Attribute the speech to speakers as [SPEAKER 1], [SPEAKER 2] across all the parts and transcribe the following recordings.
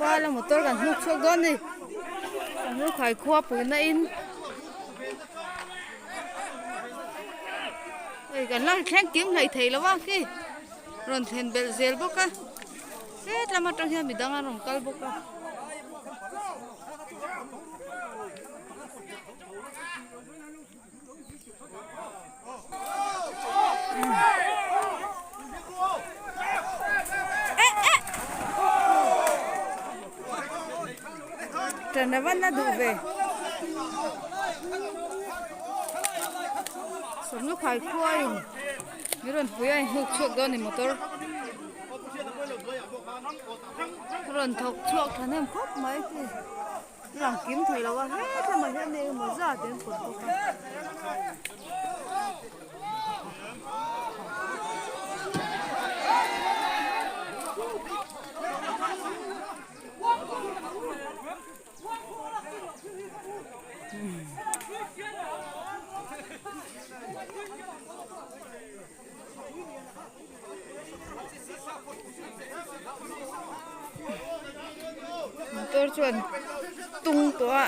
[SPEAKER 1] fal a motor kan hnuk chhuak dawn a ni Samlukhai khua puihna in hei kan la thleng kim hlei thei lo a khi rawn thlen belh zel bawk a het lam atang hian midang an rawn kal bawk a. Ṭan a van a duh ve. Sawmlukhai khua in mi rawn pui a inhnuk chhuak dawn a ni motor. A rawn thawk chhuak thahnem khawp mai khi. Lang kim thei lo a het lamah hian eng emaw zat an pawt bawk a. Motor chuan tung tawh a.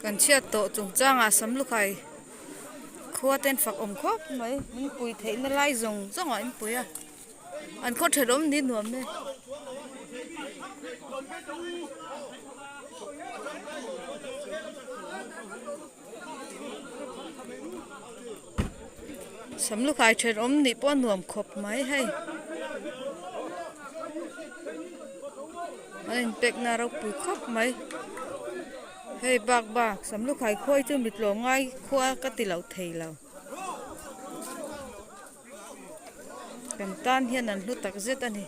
[SPEAKER 1] Kan chhiat tawh chungchangah Samlukhai khua ten fak awm khawp mai min pui theihna lai zawng zawng ah in pui a an khaw thenawm ni nuam e. Samlukhai thenawm nih pawh a nuam khawp mai hei. An inpekna ropui khawp mai. Hei bak bak Samlukhai khuai chu mi tlawmngai khua ka ti lo thei lo. Kan tan hian an hlu tak zet a ni.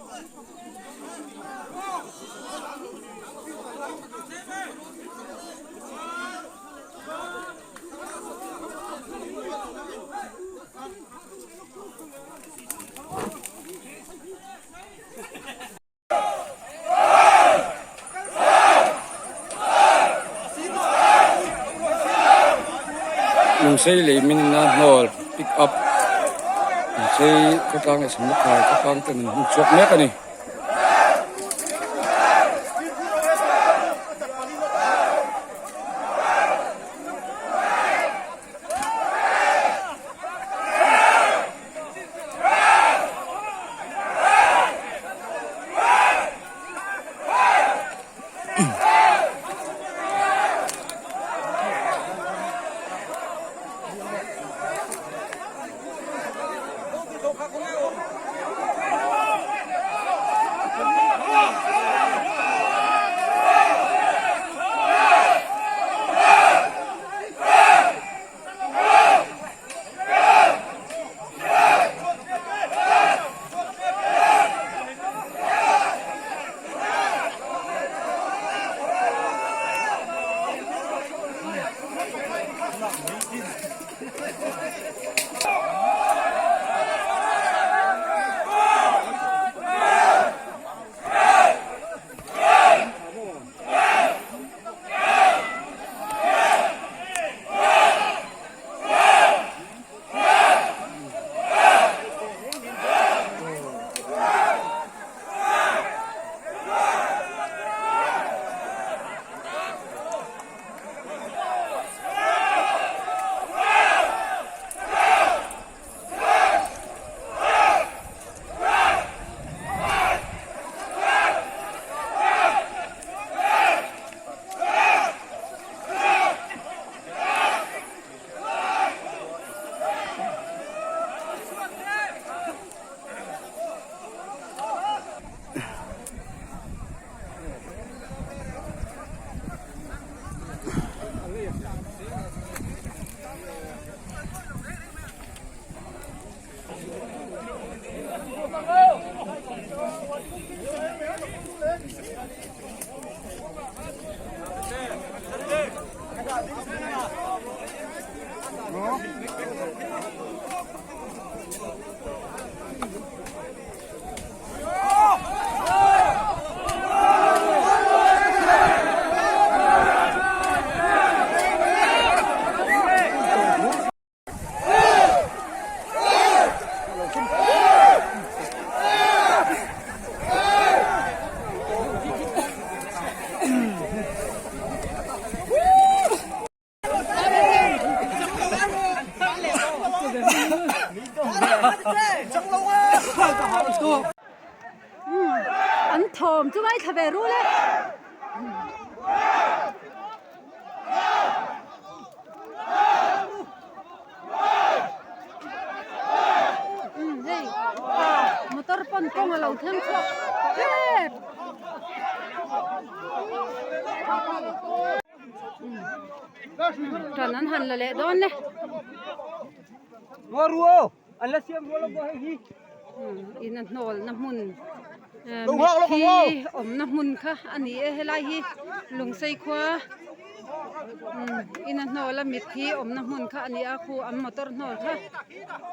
[SPEAKER 2] Lungsei lei minna hnawl pick up Lungsei khawtlang leh Samlukhai khawtlang ten an hmu chhuak mek a ni.
[SPEAKER 1] An thawm chu ngaithla ve rul e. Hei motor pawn kawng a lo thleng chhuak tep. Ṭan an han la leh dawn le. In a hnawl na hmun mitthi awmna hmun kha a ni e helai hi Lungsei khua in a hnawl a mitthi awmna hmun kha a ni a khu an motor hnawl kha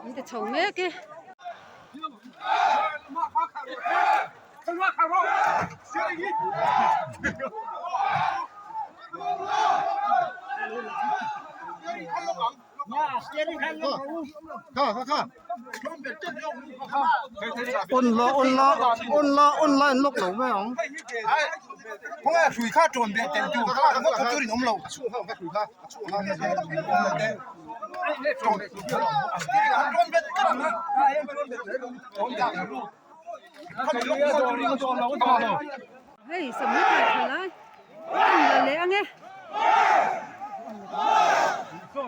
[SPEAKER 1] an ti chho mek e. Hei sawmhni thla tha lai a la leh ang e khu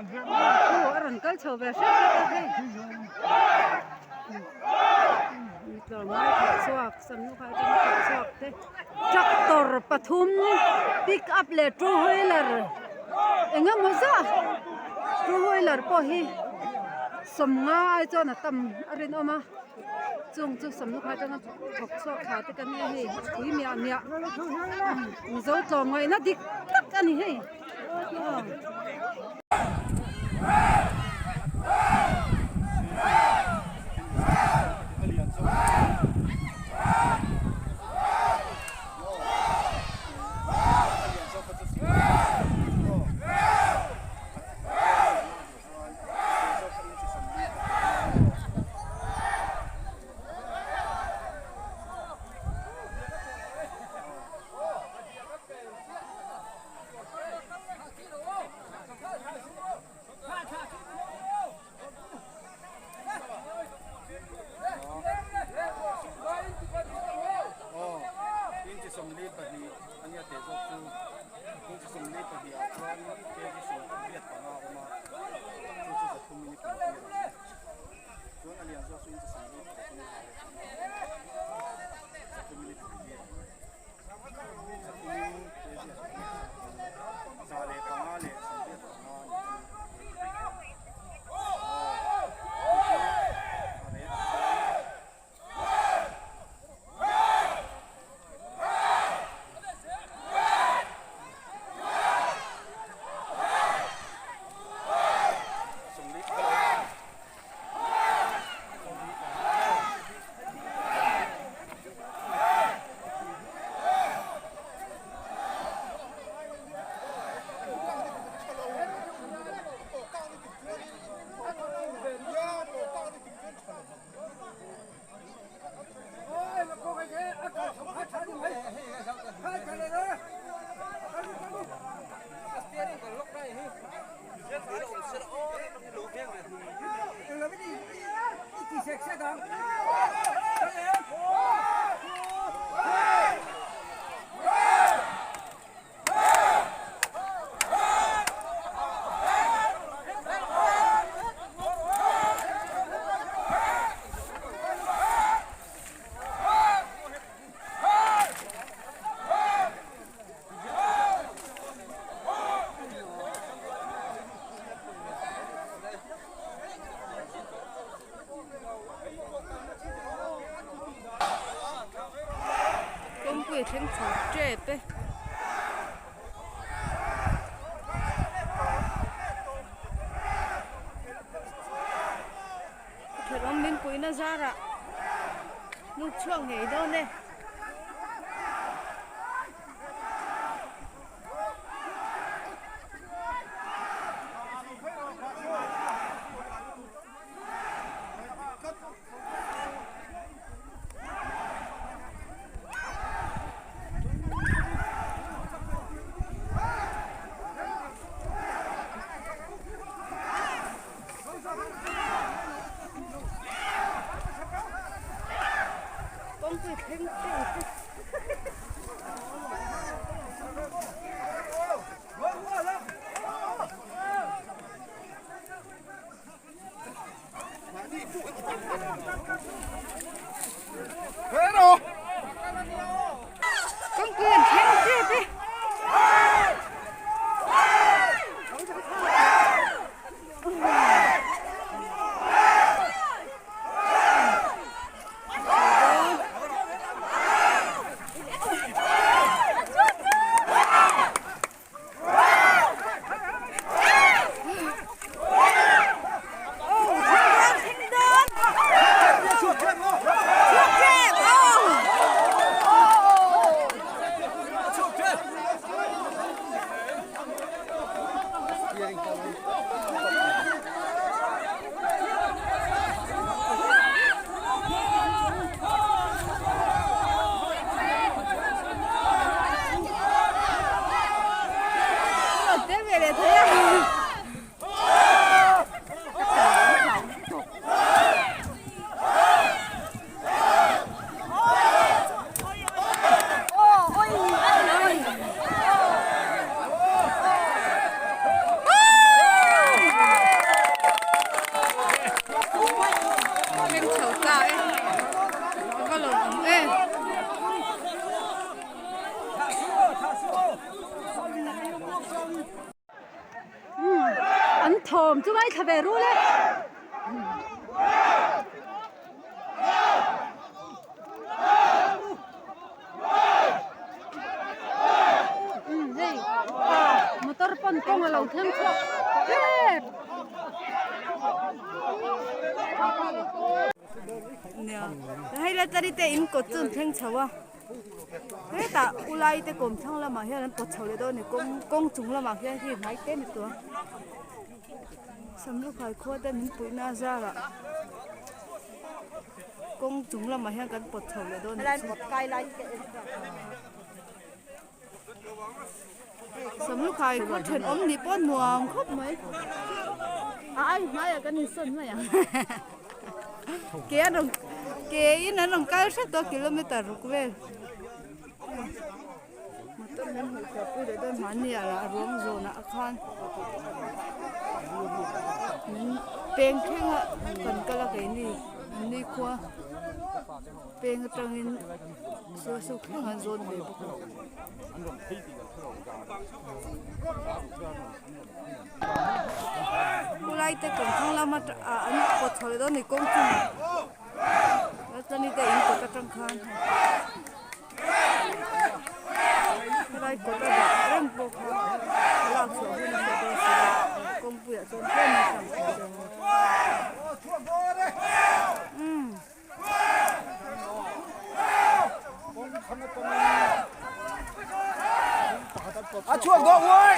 [SPEAKER 1] a rawn kal chho ve hrep hrep a hei mi tlawmngai thawh chhuak sawmhni khai atanga thawh chhuak te tractor pathum pick up leh two wheeler eng emaw zah two wheeler pawh hi sawmnga ai chuan a tam a rinawm a. Chung chu Samlukha atanga thawk chhuak thla te kan nia hei pui miah miah Mizo tlawmngaihna dik tak a ni hei. Kawngpui a thleng chho tep e. Thenawm min puihna zarah hnuk chhuak ngei dawn e. Kawngpui thleng teuh te. Kawngpui an thleng tep e. An thawm chu ngaithla ve rul e. Hei motor pawn kawng a lo thleng chhuak tep.
[SPEAKER 3] Nia hei la tari te in kawt chu an thleng chho a hetah ulai te kawm thlang lamah hian an pawt chho leh dawn a ni kawng kawng chung lamah hian hei hmai te ni tawh a samlukhai khua te min puihna a zarah kawng chung lamah hian kan pawt chho leh dawn a nih chu. Samlukhai khaw thenawm nih pawh nuam khawp mai a ai hmaiah kan insawn mai ang ke an rawn ke in an rawn kal hret a kilometer ruk vel motor min hmuh chhuah pui leh dawn mahni ah lah ruang zawnah a khan min peng thleng a kan kal a keini an ni khua peng atangin sawisuk thleng an zawn ve bawk a. Khulai te kawng thlang lama ah an pawt chho leh dawn a ni kawng chung chuan te in kawt atang khan helai kawt a dah reng pawh kha lak chhuah hun a hriat dawn si a kawngpuiah chuan tlem a tlang thei dawn umm.
[SPEAKER 4] A chhuak dawh uai!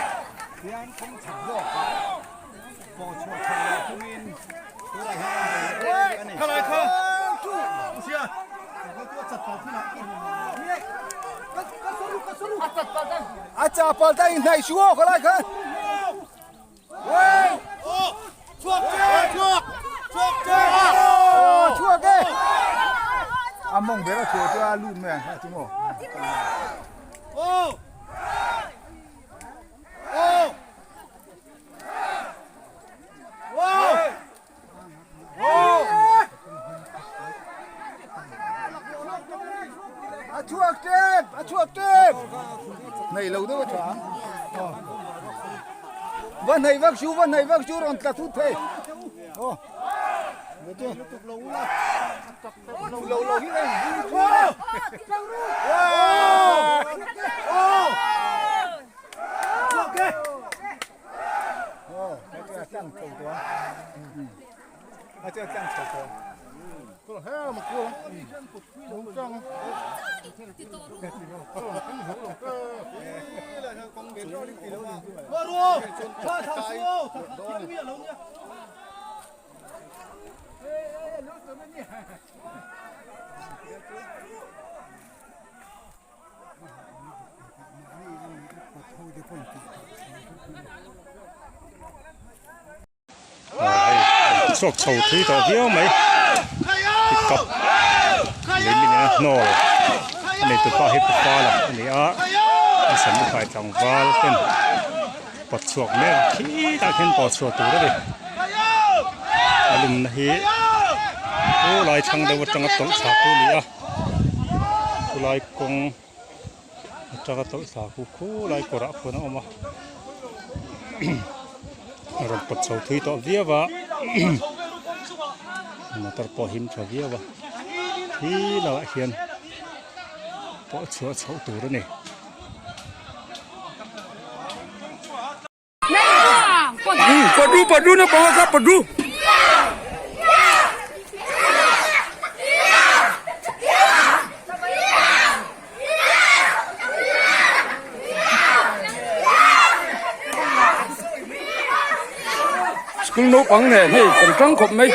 [SPEAKER 4] Hian kawng chhak zawkah pawh chhuah chho leh thungin tunah hian an bei leh mek a ni. A chapal ta inhnaih suh aw khalai khan. A mawng ber a chhuah chu a lut mai ang kha chu maw. A chhuak tep a chhuak tep nei lo deuh a tha va nei vak chu va nei vak chu rawn tla thut thei aw lo lo hi nei
[SPEAKER 5] Chhuak chho thui tawh viau mai pick up lei min eng a hnawl a nei tupa hi pupa lam a ni a a sam lukhai tlangval ten pawt chhuak mek a khitah khian pawh chhuah tur a ni a lumna hi chu lai thlang deuh atanga tawlh thla khu a ni a chulai kawng atanga tawlh thla khu khulai kawrah khuan a awm a a rawn pawt chho thui tawh viau a motor pawh a him tha viau a khi lamah hian pawh chhuah chhoh tur a ni.
[SPEAKER 2] Padu padu na panga kha padu. School naupang nen hei kan tang khawp mai.